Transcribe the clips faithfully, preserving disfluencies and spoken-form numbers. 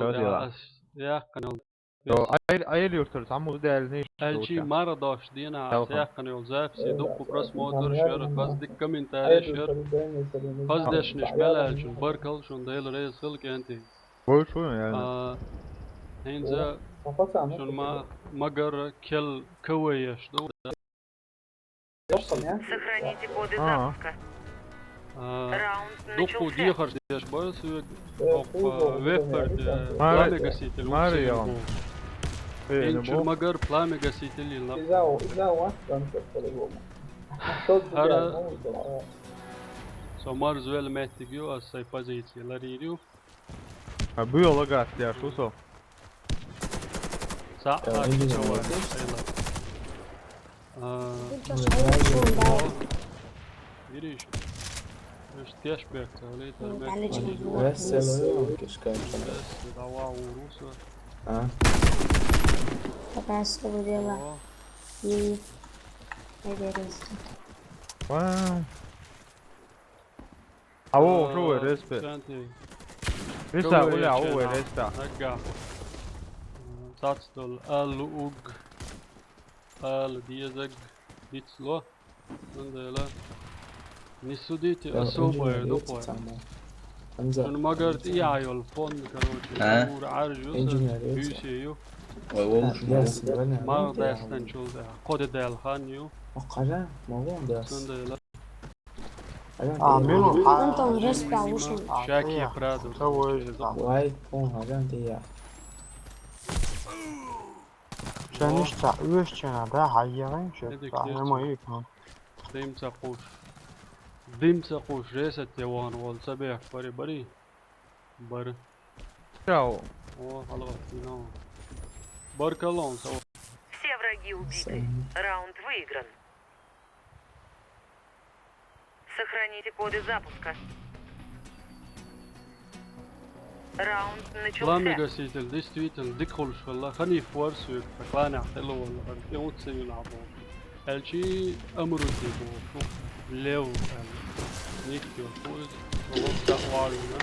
Шо дела? Яхкъан йол. Йо, айр, айр юртар, цхьа муз даьлла нийш. Аьлчи долча. Мара дош дена, телефон. Яхкъан йол записи, дукха просмотр шер, хаза дика комментарий шер. Хаза дешнаш мел аьлчун, баркал шун, Дела реза хилва кӀентий. Вай шун, я. А, хӀинца шун ма-, магар кел каваеш ду. Сохраните коды запуска. А. Раунд начался. Дукха дехар деш бар соьга. Э, оккха, э, веппар, э, пламя гаситель, мара, мара, я. Э, хӀинца магар пламя гаситель йилла. Иза, иза, ва, там всё по-другому. Что ты делаешь? Ну, да. Со марзвел меттиг ю, аз сай позици ларир ю. А, буйла гатта деш ву со. Са-, э, а, индийский чё, вари, вари. А, ну, я знаю. О. Видишь? Видишь, кешбэк, а, летает. Ну, мег-, далече. Весело, кишка, чё. Весело, давай, уруса. А? Пока что дело. О. И, и вернись. Вау. Ау, а, шу вай респе. Виса, кавай уля, ау, вай респе. Ага. Цацдол, ал уг, ал дезаг, дицло. Андела. Не судите особое, ну, понял. Шун магар тӀе яйол фон, короче, а? Ур аржу, инженер, бюсе ю. Ой, вон. Мар дастан чул да. Коде дал хан ю. Акара, мавон дас. Андела. А, мин ва. Антон, респе, ушун. Шаки, а, правда. Давай, он, адам, ты я. Чё, ништяк, уж чё надо, а, я, чё, это да, кирту. Нормально, ну. Дым ца кхуш. Дым ца кхуш, жесть, те вон, вон, ца бех, бари, бари. Бари. Чао. О, алло, ну. Баркалла, со. Все враги убиты. Сам. Раунд выигран. Сохраните коды запуска. Раунд начался. Пламя гаситель, действительно, дика хулаш хилла. Ханиф вар соьга, пламя хилла валла, хан тӀеуцци юна бо. Аьлчи амрути бо, шу лев, аьлла. Ник йо, фуз, ловца валуна.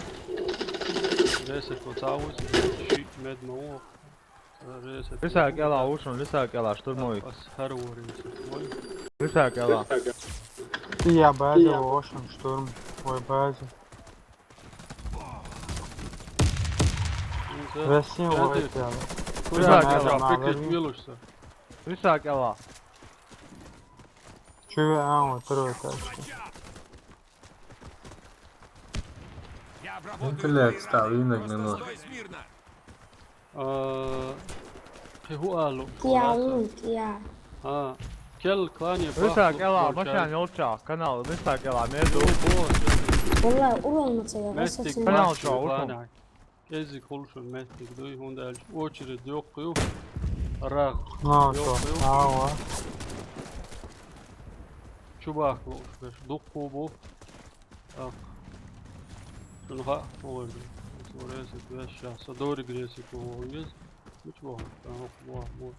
Ресет ваца вуз, ши мед ма вох. Лиса кӀела, ушун, лиса кӀела, штурмовик. Ас хар вори, ой. Лиса кӀела. Я база, ошун, штурм. Ой, база. Россия, ой, кӀела. Лиса кӀела. Лиса кӀела. Чё, а, вот, второй тачки. Интеллект стал, инок не нужен. А, кхин хӀу алу? Я, я. А, кел клане. Виса кӀела, машен йолча, канал, виса кӀела, между. Валлай, урон ма ца я, меттиг канал чо, урон. КӀезиг хулаш меттиг дуй, хӀунда аьлча очередь йоккха ю. РагӀ. На, йоккха ю. Ава. Чубак лоуш беш, дуккху бу. Ах. Шуна хаьа, хӀун вай ду? Со резет веш ша, со дориг резет ву вон вез. Мича вахар? Ах, вах, вах.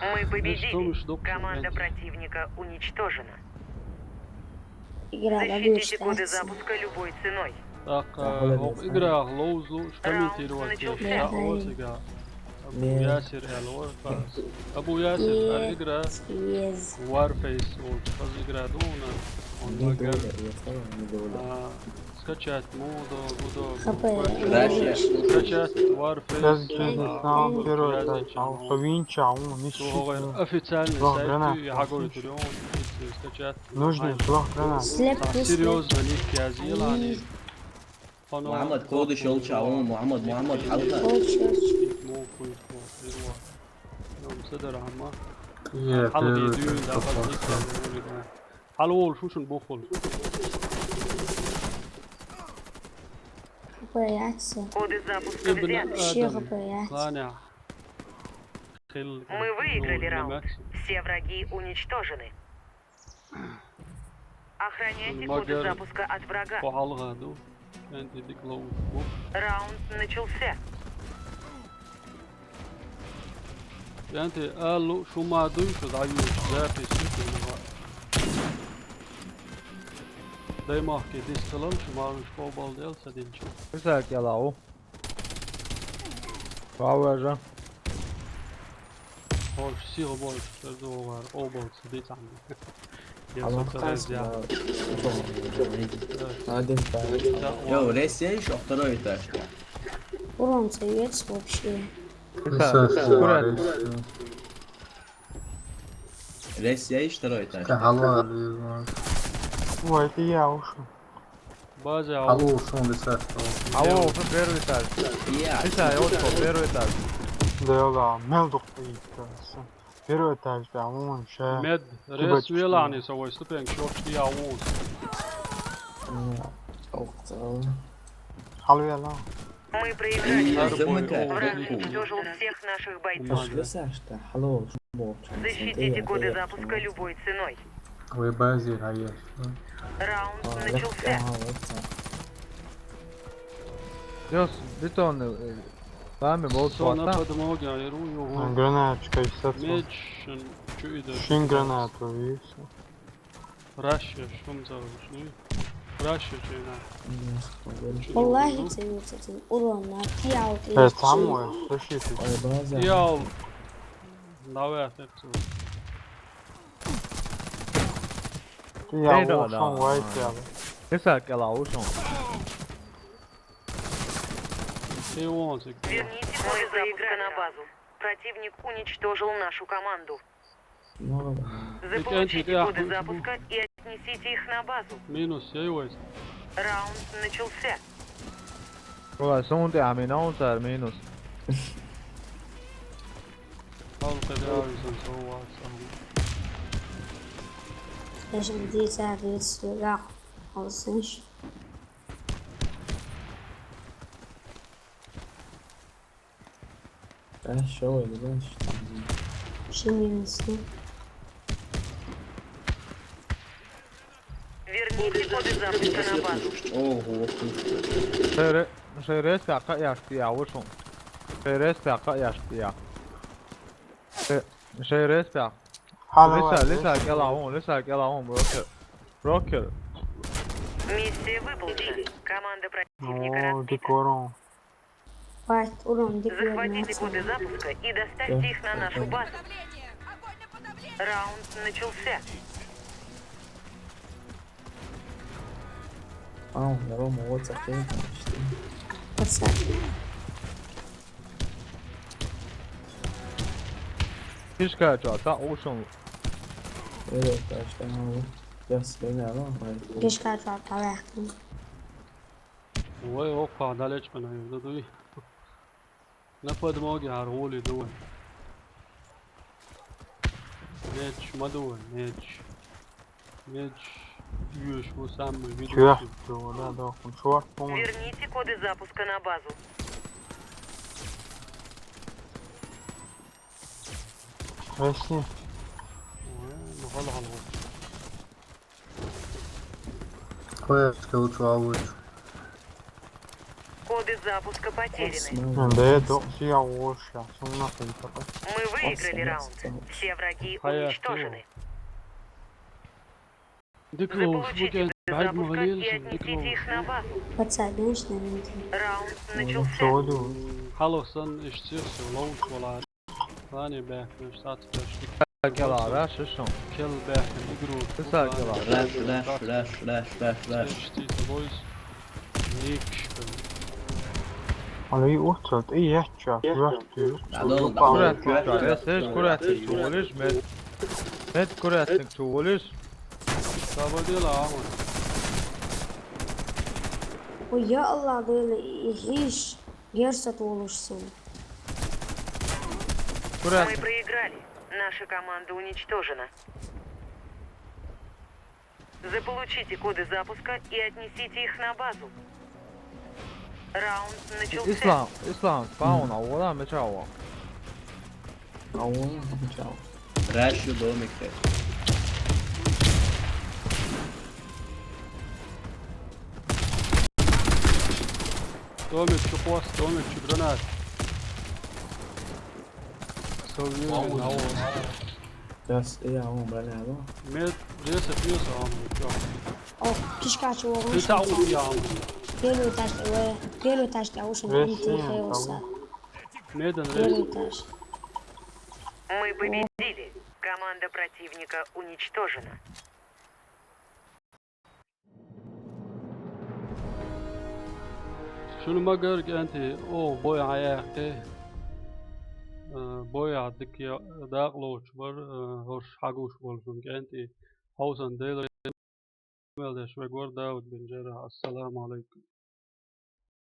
Мы победили. Команда противника уничтожена. Игра. Защитите коды запуска любой ценой. ТӀаккха хӀокху играх ловзу, комментировать деш, а, осига. Абу Ясир аьлла вара. Абу Ясир, хӀара игра Warface олча хаза игра ду хьуна. Он магар. А, скачать мо до, гу до. Скачать Warface. Официальный сайт ю, я говорю, скачать. Нужно сдох гранат. Слеп, а, серьёзно, ник язъелани. Мухьаммад, кодаш йолча вон, Мухьаммад, Мухьаммад, хьалха. Кодаш йолча. Мо куй, мо, ирва. Нам седар хӀама. Е, хьалха первый дюйн да, хьалха ник язъелани. Хьалха волуш ву шуна буххула. Бояться. Коды запуска взяты. Все боятся. Мы выиграли раунд. Все враги уничтожены. Охраняйте коды запуска от врага. Раунд начался. Стенти, алу, шу ма дуй, шу дӀаюш, запись ю, шу ма. Дай махке дисталам, шу ма уж къобал дел, са динчу. Исак ялау. Вау, я же. Хош, сила больше, что договор, обал, сидит там. Я Аллах, сотворяю, я. Один. Да, Йо, он. Ресей, ещё второй этаж. Урон советс вообще. Исак, Исак, аккуратно. Ресей, второй этаж. Ка халва, Ой, это я ушел. База, алу, ушел, Исак. Алу, ушел первый этаж. Я. Исак, я ушел первый этаж. Да, да, мел духтаиккаса. Первый этаж, да, он ше. Мед, Кубочки. Рес велани, со вой ступень, чё ж ты, я ус. Ох, целый. Халу вела. Мы проиграли. Враг уничтожил всех наших бойцов. Слышишь, что? Алло, что? Защитите коды запуска любой ценой. Вы базе, а я. Раунд начался. Йос, бетонный, э, вами бол. Сона суата. Подмоги, а я рую. Гранаточка, естественно. Меч, чё это? Шин гранату, и всё. Russia, что мы делаем? Russia, что это? Валлахи, ценится, цен-, урон, на, ты аут, Э, или самое, слышите? Ой, база. Я аут. Давай, отец. Ты я Эй, да, ушел, да. Вай, тебя. Исак, я ушел. Ты вон, ты. Верните коды запуска на базу. Противник уничтожил нашу команду. Ну, да. Заполучите коды запуска и отнесите их на базу. Минус, я его есть. Раунд начался. Вала, сунти, а минус, а минус. Алка, да, изан, сова, сова. Даже где-то, говорит, сюда. Алсынш. Э, шо, не знаешь, что там? Шо минус, ну? Верните коды запуска на базу. Ого, слушай. Шере-, шерес пяка яшти я, вышел. Шерес пяка яшти я. Ше-, шерес пя. Алло, Лиса, алло. Лиса, кела он, Лиса, кела он, брокер. Брокер. Миссия выполнена. Команда противника разбита. О, декорон. Хватит, урон, дикий. Захватите коды запуска и доставьте их на нашу базу. Раунд начался. Ау, я Рома, вот за хрень там, что ли? Пацан. Фишка, чё, та ушёл. Э, так что, ну, я с двумя, ну, ой. Фишка, чё, та вяхтин. Ой, опа, далечко, наверное, дуй. На подмоге, а, роли дуй. Меч, мадуй, меч. Меч, юеш, вот самый. Чё? Видосик. Чё, да, да, он чё? Верните коды запуска на базу. Вообще. Ой, ну, хала, хала. Кое-что лучше алучше. Коды запуска потеряны. Да это все я лучше. Мы выиграли раунд. Все враги уничтожены. Заполучите коды запуска и отнесите их на базу. Пацан, конечно, не. Раунд начался. Халосан, ишти, лоуч вала. Ладно, бе, ну, что ты делаешь? Кела, да, шишом. Кел, бе, игру. Ты сам кела. Rush, rush, rush, rush, rush, rush. Ишти, boys. Ник, что ли? Али, ухтат, и я чё, я ты. Алло, да, курат, курат, курат, курат, курат, курат, курат, курат. Заводила, а вот. Ой, я Аллах, да, и хиш, герсат волушсун. Курат. Мы проиграли. Наша команда уничтожена. Заполучите коды запуска и отнесите их на базу. Раунд начался. Ислам, Ислам, спаун, а вот там меча. А вот там меча. Rush домик, э. Домик, чё хвост, домик, чё гранат. Ковёрин, ау. Дас, э, ау, бля, ау. Мед, ресет юса, ау, чё? О, кишкач вогон. Ты та шанса. У, я, ау. Первый этаж, э, первый этаж, а уж он Весь там ты сын, хейлса. Ау. Медан рес. Первый этаж. Мы победили. Команда противника уничтожена. Шуна ма гарга, кӀентий, о, бой Ӏа яхкий. Э, бой Ӏа дика я-, дакъа лоцуш бар, э, хӀорш хьагуш болу шуна, кӀентий. Хьовсан Дела мел деш вегор Дауд бин Джаррах. Ассаламу алайкум.